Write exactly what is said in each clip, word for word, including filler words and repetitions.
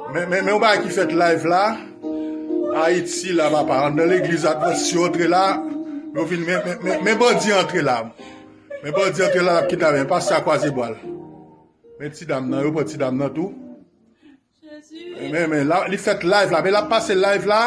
Men, men, men yon bagay ki fèt live la. Ayiti la, papa. Anndan legliz Advantis yo antre la. Yo vin, men, men, men, men bandi antre la. Men bandi antre la, l ap kidnape. Men pastè a kwaze bwa l. Men ti dam nan, yo pran ti dam nan tou. Men, men, la, li fèt live la. Men l ap pase live la.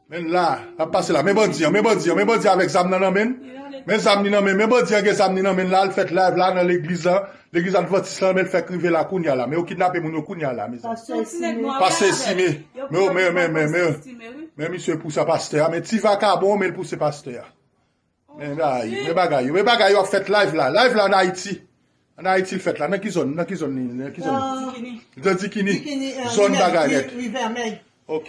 Men la, l ap pase la. Men bandi an, men bandi an, men bandi an avèk zam nan nan men l. Men zam li nan men, men bandi an gen zam li nan men l la, l fèt live la nan legliz la. Legliz Advantis la, men l fèk rive la kounya la. Men yo kidnape moun yo kounya la, mezanmi. Pastè Estimé. Pastè Estimé. Men, men, men, men, men, men misye pouse pastè a, men ti vakabon, men l pouse pastè a. Men bagay, men bagay yo, men bagay yo ap fèt live la, live la ann Ayiti. Ann Ayiti l fèt la, nan ki zòn, nan ki zòn li, nan ki zòn li? Nan Dikini. Nan Dikini. Dikini, euh, zòn bagay nèt. Ri Vèmèy. Ok.